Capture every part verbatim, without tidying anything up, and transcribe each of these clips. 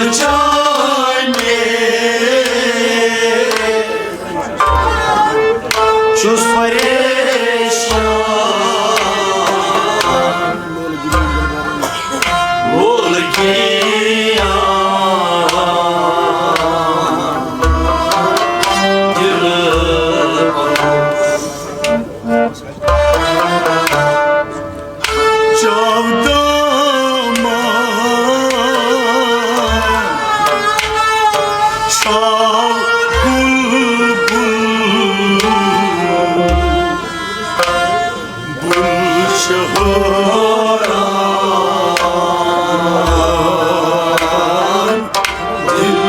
چانہِ چھُس پریشان، مول گِریان دِل چاودان۔ چھاو بلبل، بُل شہران دِل۔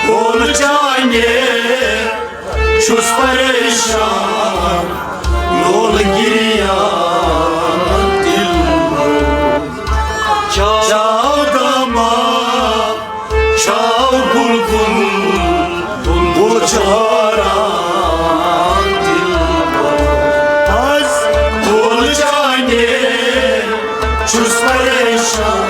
بول چانہِ چھُس پریشان، لول گِریان دِل۔ چاو داما، چاو بلبل، بُل چھُ حٲران دِل۔ از بول چانہِ چھُس پریشان۔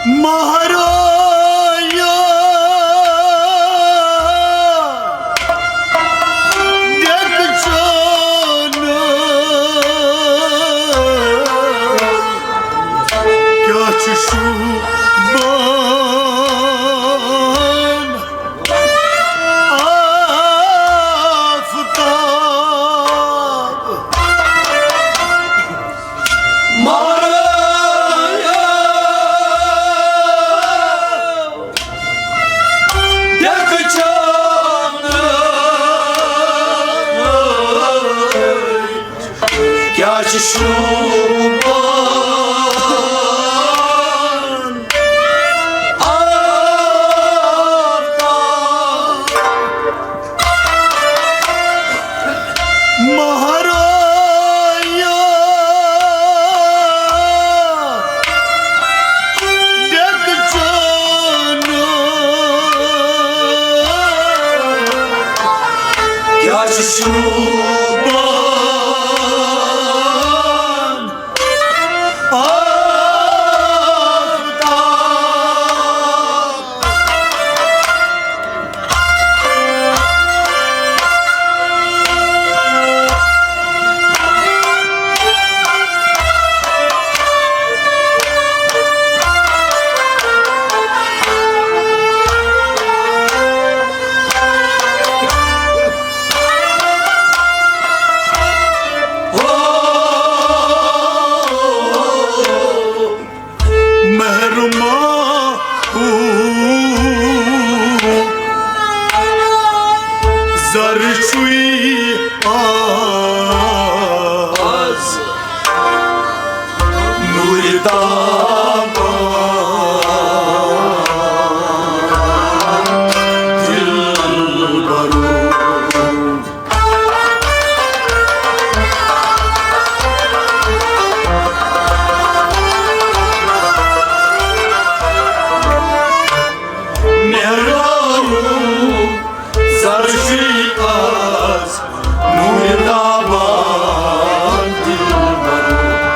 مہرایا ڈیکہٕ چانہٕ کیٛاہ چھُ شوٗبان آفتاب۔ مہرایا ڈیکہٕ چانہٕ کیٛاہ چھُ شوٗبان آفتاب۔ مہرایا ڈیکہٕ چانہٕ کیٛاہ چھُ شوٗبان آفتاب۔ مہرما ہو زر چھُے آز نوٗرِ تابان دِلبرو۔ مہربان زرشی آز نوٗرِ تابان دِلبرو۔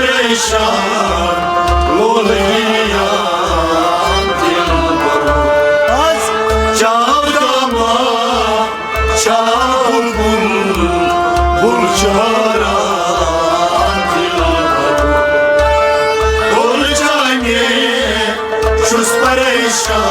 پریشان لولہٕ یِیان دِلبرو۔ از چاو داما، چاو بُلبُل، بُل چاران دِلبرو۔ بُل چانے چھُس پریشان۔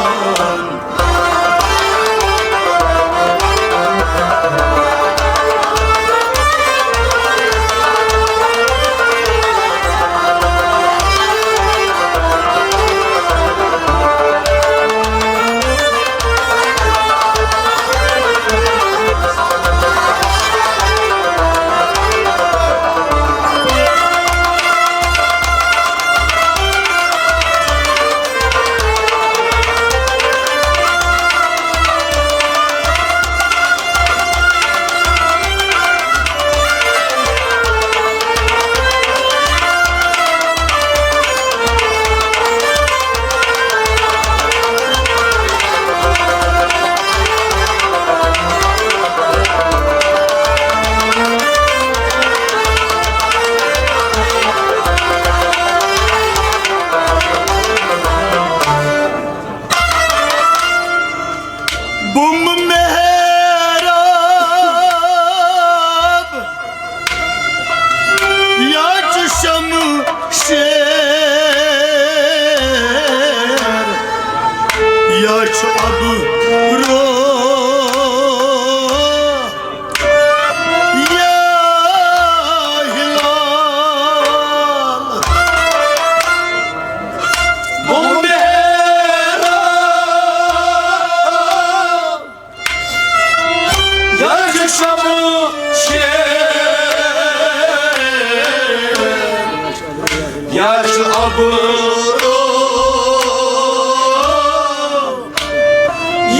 بُم محراب یا چھُ شمشیر، یا چھُ ابرو، یا ہلال۔ بُم محراب یا چھُ شمشیر، یا چھُ ابرو،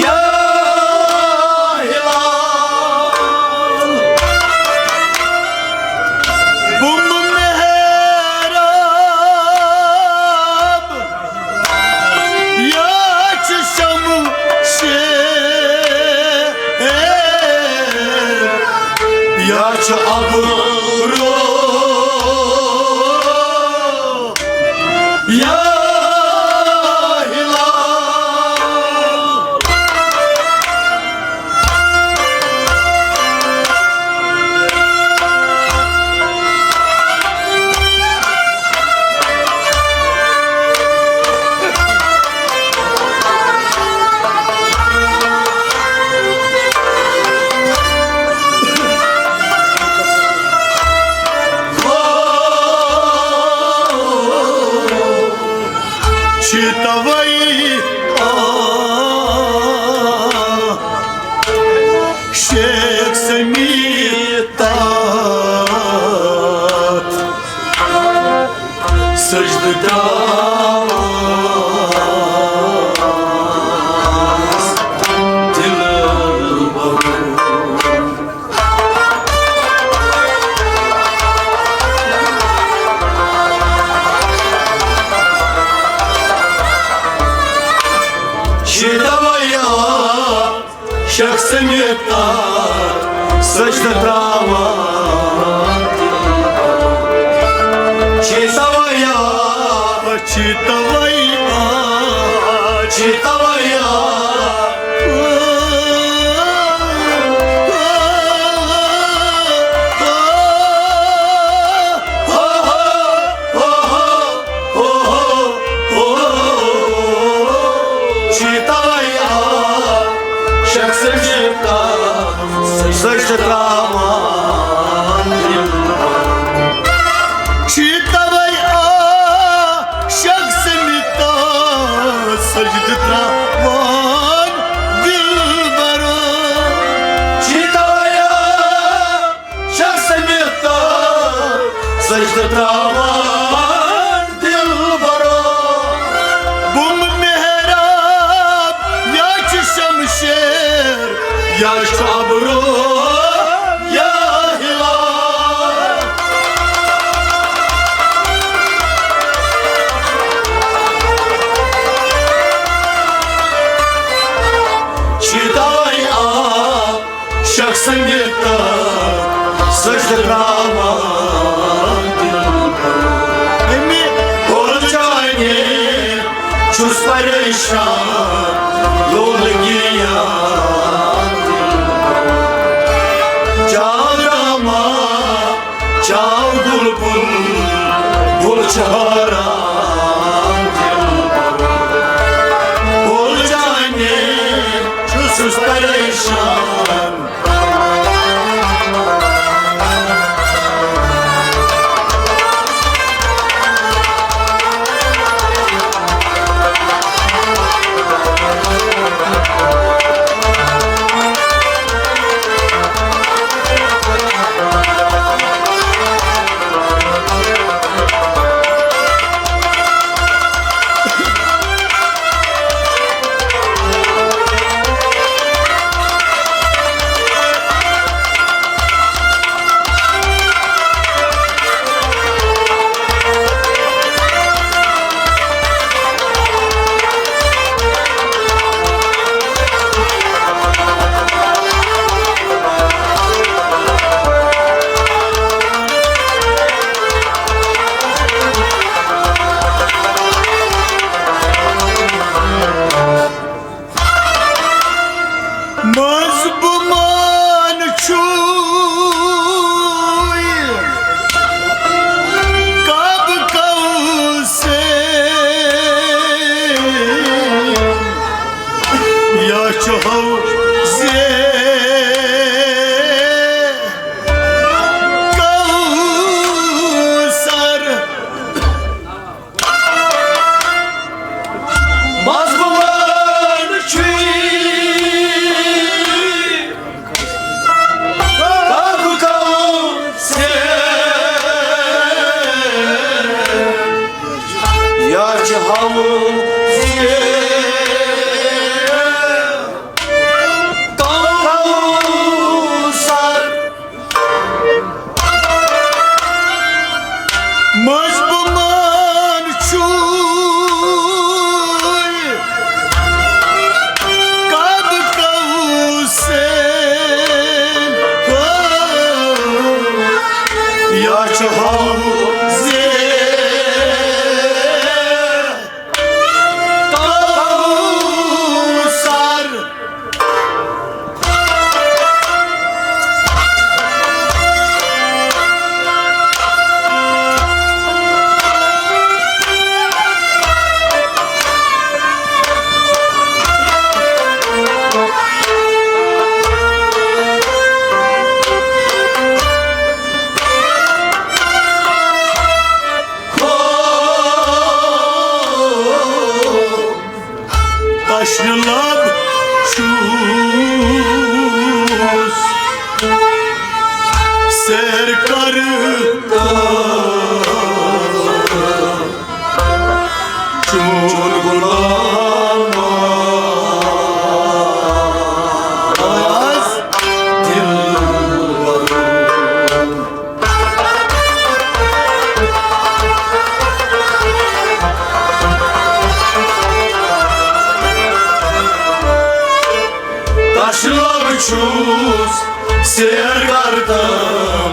یا ہلال۔ بُم محراب یا چھُ شمشیر، یا چھُ ابرو، یا ہلال۔ چھِ توے آ شیخ سمیع تتھ سجدٕ تراوان دِلبرو۔ چھِ توے آ شخص مِتا سجدٕ تراوان۔ چھِ توے آ، چھِ توے آ، چھِ توے آ۔ چھِ توے آ شخص مِتا سجدٕ تراوان۔ چھِ توے آ شخص مِتا سجدٕ تراوان دِلبرو۔ چھِ توے آ شخص مِتا سجدٕ تراوان دِلبرو۔ بُم محراب یا چھُ شمشیر یا چھُ ابرو یا ہلال۔ چھِ توے آ شخص مِتا سجدٕ تراوان دِلبرو۔ لول گریان دلبر۔ چاو داما، چاو بلبل، گل چھ حیران دلبر۔ بول جانے، چھُس پریشان۔ منٛز بہٕ مان چھُے کب کَو سے، یا چھُ ہو زِ کَوثر۔ مضمون چھُے کب کَو سے، یا چھُ ہو زِ کَوثر۔ منٛز بہٕ مان چھُے کب کَو سے، یا چھُ ہو زِ کَوثر۔ تشنہٕ لب چھُس سیر کران، چون غلام آز دل۔ تشنہٕ لب چھُس سیر کرتم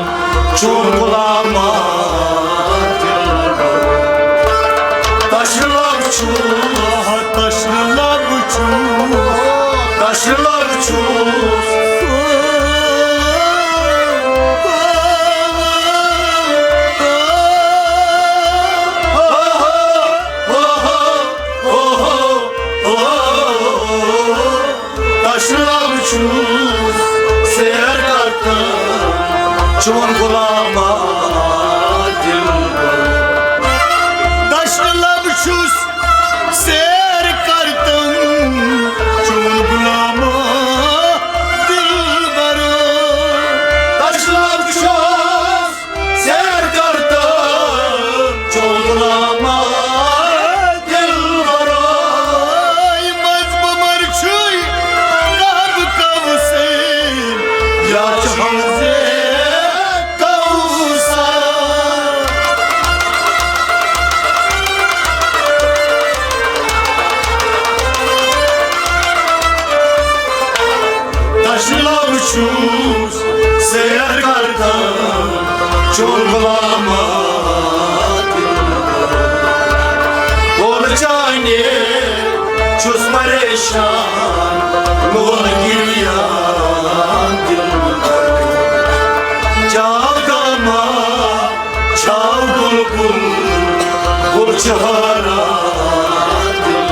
چون غلام دلبر۔ تشنہٕ لب چھُس، تشنہٕ لب چھُس، تشنہٕ لب چھُس۔ تشنہٕ لب چھُس سیر کرتم چون غلام دلبر۔ تشنہٕ لب چھُس سیر کرتم چون غلام دلبر۔ تشنہٕ لب چھُس سیر کرتم چون غلام دلبر۔ منٛز بہٕ مَر چھُے کب کَو سے، یا چھُ ہو زِ کَوثر۔ تشنہٕ لب چھُس سیر کرتم چون غلام دلبر۔ بول جانے، چھُس پریشان، لول گریان دل۔ چاو داما، چاو بلبل، گل چھُ ہاران دل۔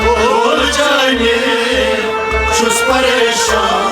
لول جانے، چھُس پریشان۔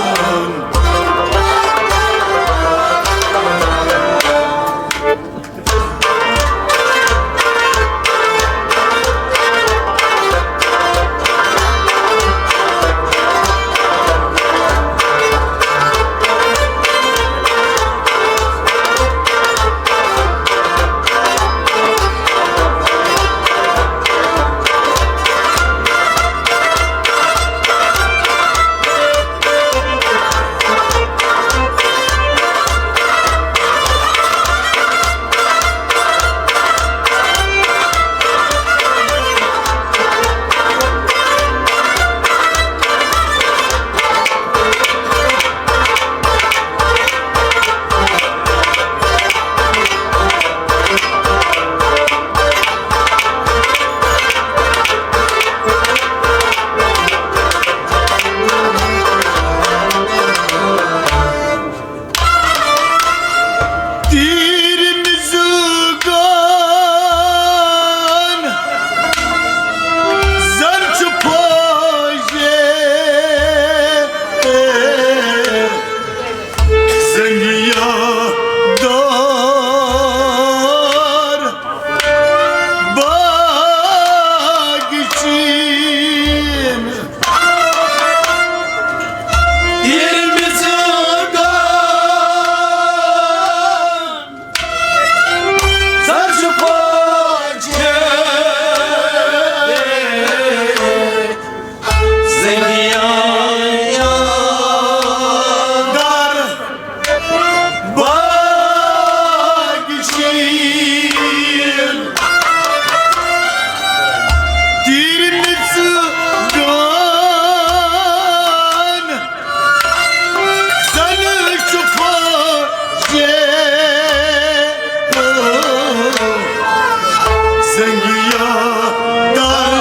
تیٖر مِزوٗگان زَن چھُ فوجے زنگیا دار باغ چین۔ تیٖر مِزوٗگان زَن چھُ فوجے زنگیا دار باغ چین۔ تیٖر مِزوٗگان زَن چھُ فوجے زنگیا دار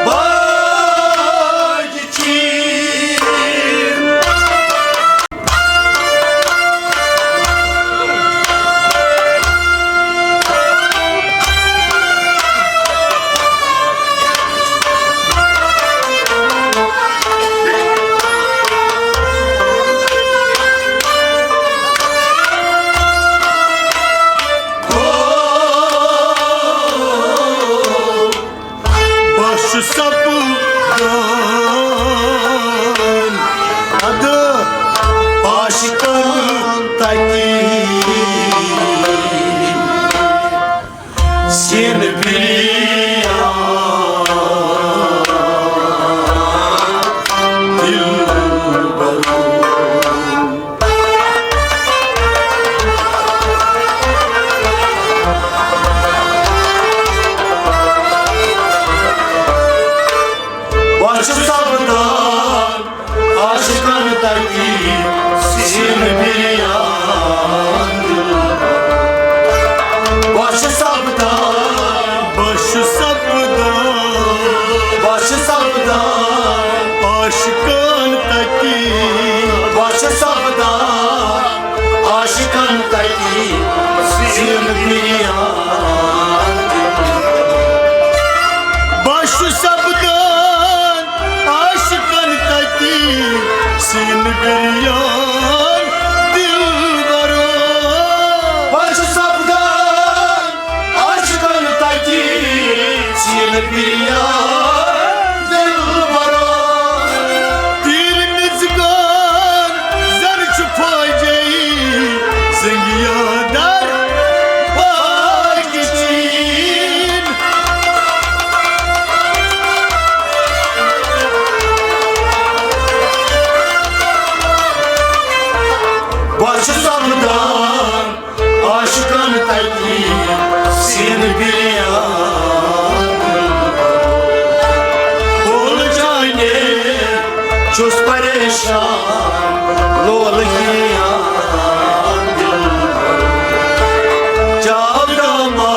باغ چین۔ بخش سپدان ادٕ عاشقن تتی سین بریان دل برو۔ بخش سپدان عاشقن تتی سین بریان۔ بخش سپدان، بخش سپدان، بخش سپدان عاشقن تتی، بخش سپدان عاشقن تتی سین بریان۔ بخش سپدان عاشقن تتی سین بریان دل برو۔ بخش سپدان عاشقن تتی سین بریان دل برو۔ تیٖر مِزوٗگان زَن چھُ فوجے زنگیا دار باغ چین۔ بخش سپدان عاشقن تتی سین بریان۔ بول جانے، چھُس پریشان، لول گریان دل۔ چاو داما،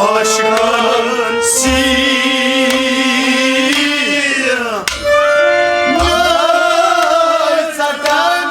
عاشقن سیٖر نٲے ژٹان۔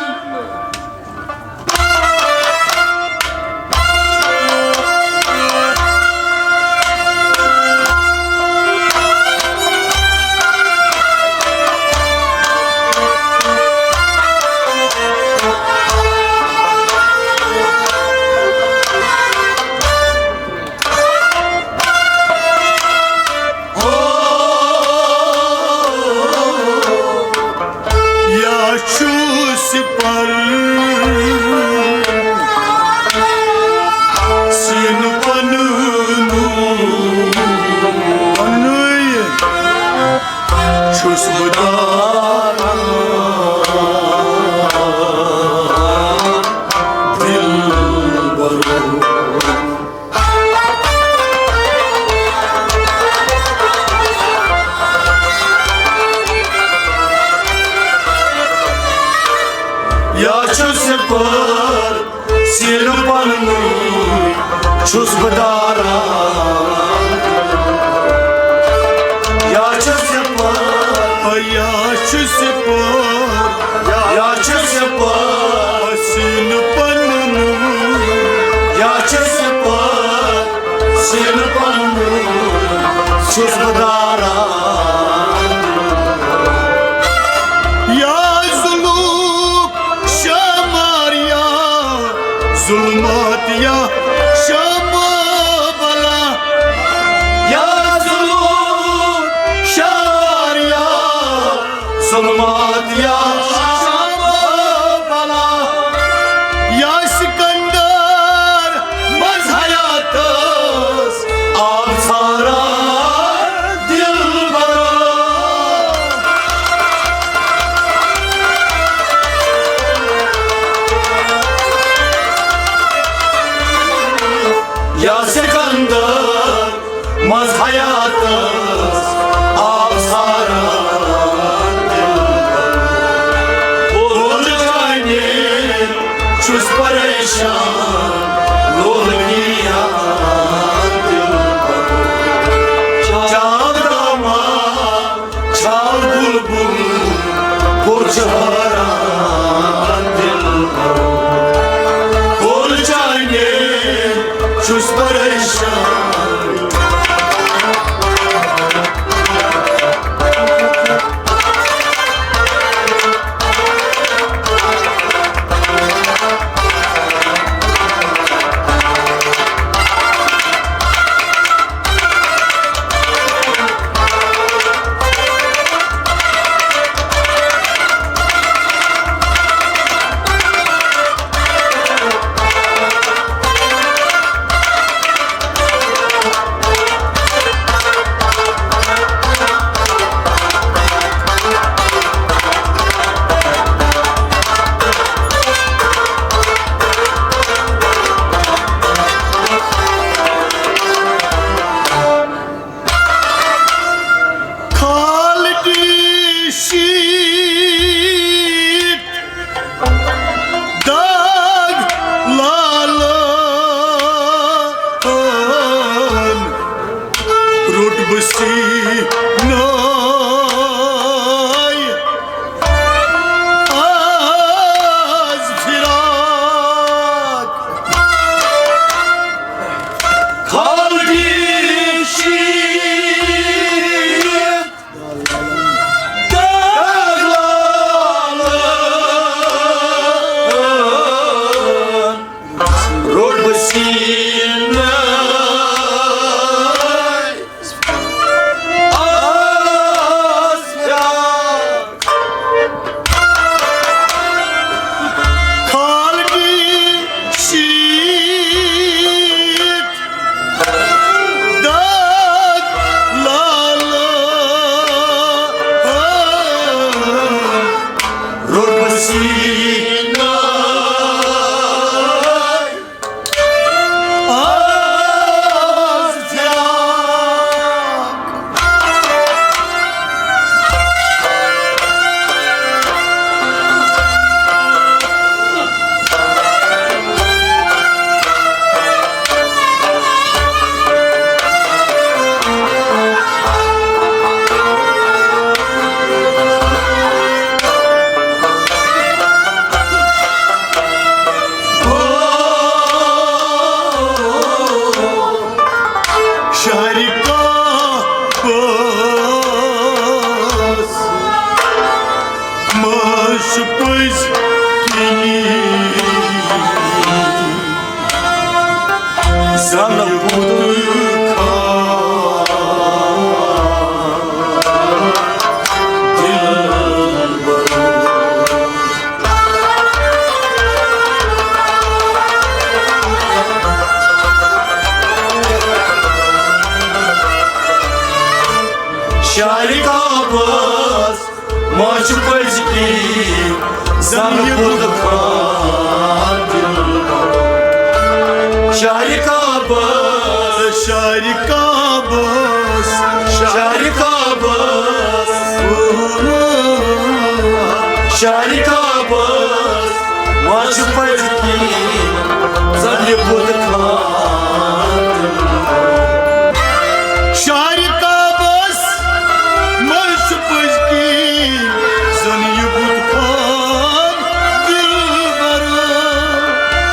یا چھُس پر سیٖنہٕ پنُن، پنُے چھُس بہٕ داران دِلبرو۔ یا چھُس پر سیٖنہٕ پنُن چھُس بہٕ داران۔ یا چھُس پر، یا چھُس پر، یا چھُس پر سیٖنہٕ پنُن، یا چھُس پر سیٖنہٕ پنُن چھُس بہٕ داران۔ یا ظلم شمار یا ظلمات یا شب بلا، یا ظلم شمار یا ظلمات یا شب بلا، یا سکندر منٛز حیاتس آب ژھاران دِلبرو۔ یا سکندر منٛز حیاتس آب ژھاران دِلبرو۔ بہٕ چھُس پریشان لولہٕ گِریان دِلبرو۔ چاند راما چھال بلبل کوٚر چھُ حٲران دِلبرو۔ بہٕ چھُس پریشان۔ خالدی شیٖٹ داغ لالہٕ روٚٹ بہٕ سیٖنَے آز فراق۔ خالدی شیٖٹ داغ لالہٕ روٚٹ بہٕ سیٖنَے آز فراق۔ خالدی شیٖٹ داغ لالہٕ روٚٹ بہٕ سیٖنَے زَن بُت کھار دِلبرو۔ شارِ کعبس منٛز چھُ پٔزۍ کِنۍ زَن بُت کھار دِلبرو۔ شارِ کعبس، شارِ کعبس، شارِ کعبس، شارِ کعبس منٛز چھُ پٔزۍ کِنۍ زَن بُت کھار دِلبرو۔ شارِ کعبس منٛز چھُ پٔزۍ کِنۍ زَن یہِ بُت کھار دِلبرو۔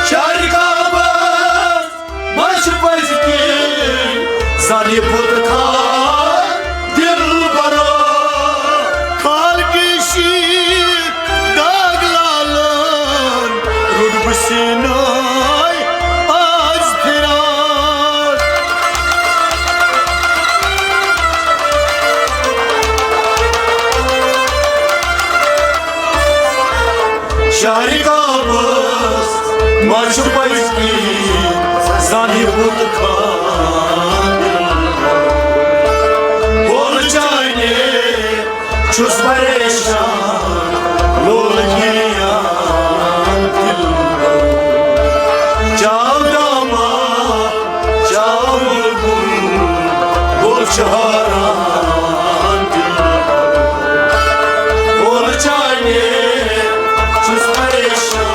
شارِ کعبس منٛز چھُ پٔزۍ کِنۍ زَن یہِ بُت کھار دِلبرو۔ خالقِ شیٖخ داغ لالن روٚٹ بہٕ سیٖنَے آز فراق۔ شارِ کعبس منٛز چھُ پٔزۍ کِنۍ زَن یہِ بُت کھار۔ بول چانہِ چھُس پریشان، لول گِریان دِلبرو۔ چاو داما، چاو بُلبُل، بول چھُ حٲران دِلبرو۔ بول چانہِ چھُس پریشان۔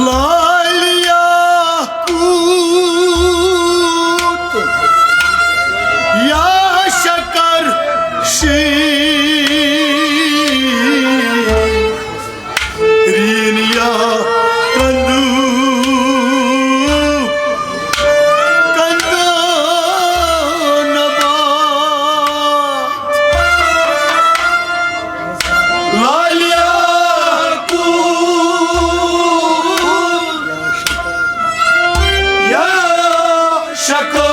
لالیا کوٗت یا شکر شیٖرین یا کندو، کندو نبات۔ لالیا کوٗت یا شکر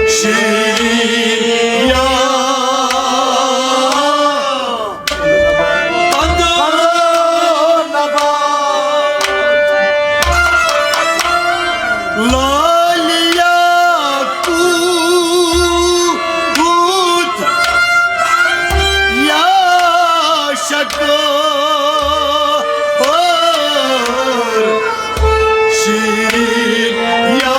شیٖرین یا کندو نبات۔ لالیا کوٗت یا شکر شیٖرین یا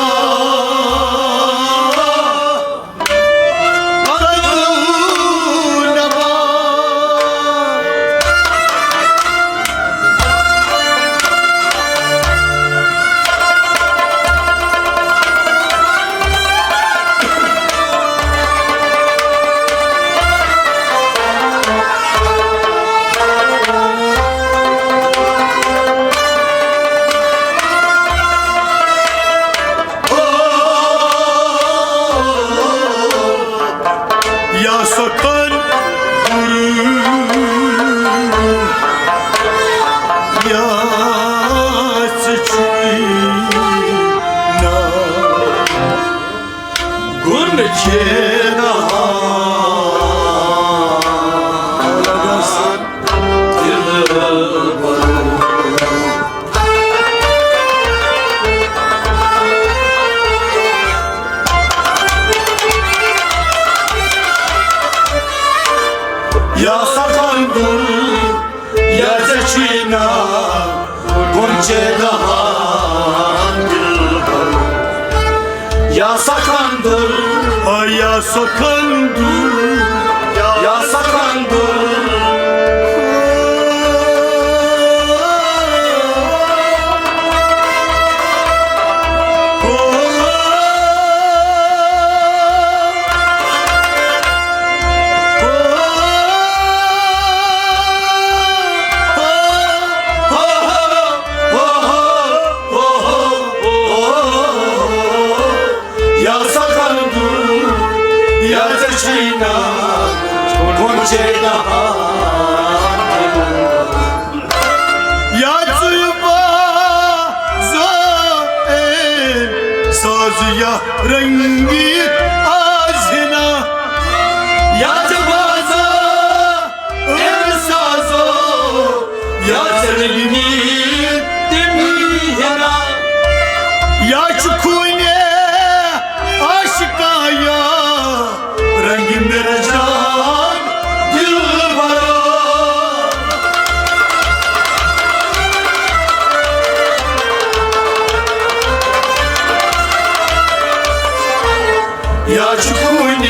یا سخن گرو، یا سچوی نا گن چینا دل برو۔ چہ دہان دلبر، یا سکندر، آ یا سکندر، یا سکندر۔ یا سکندر، یا چشینا، کونچے دہان۔ یا ژٕ بازو اے ساز یا رنگی آزنا۔ یا ژٕ بازو اے سازو یا ژٕ رنگی تمی ہنا۔ یا چھُ خوٗنہِ عاشقا یا رنگ میرا جان دلبرا۔ یا چھُ خوٗنہِ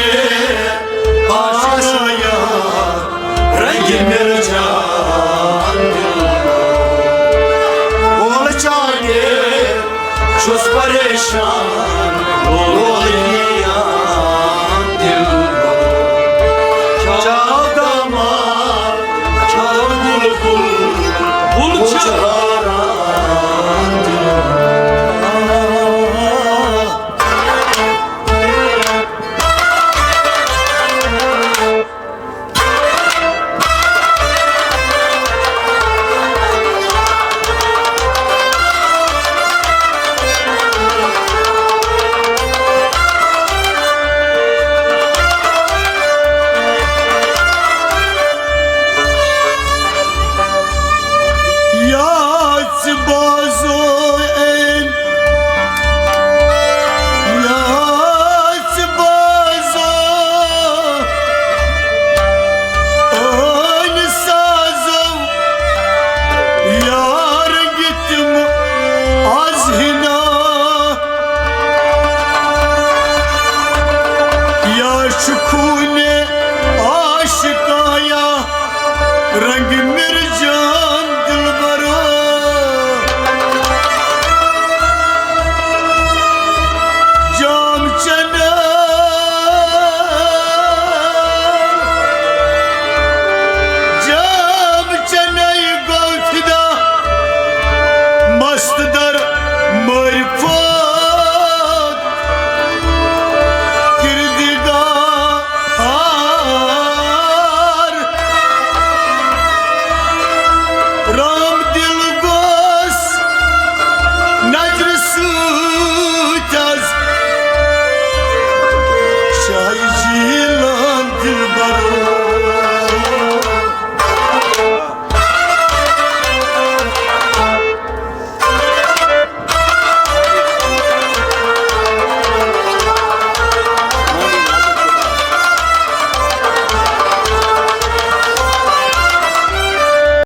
عاشقا یا رنگ میرا جان دلبرا۔ بول چاہے چھُس پریشان، بول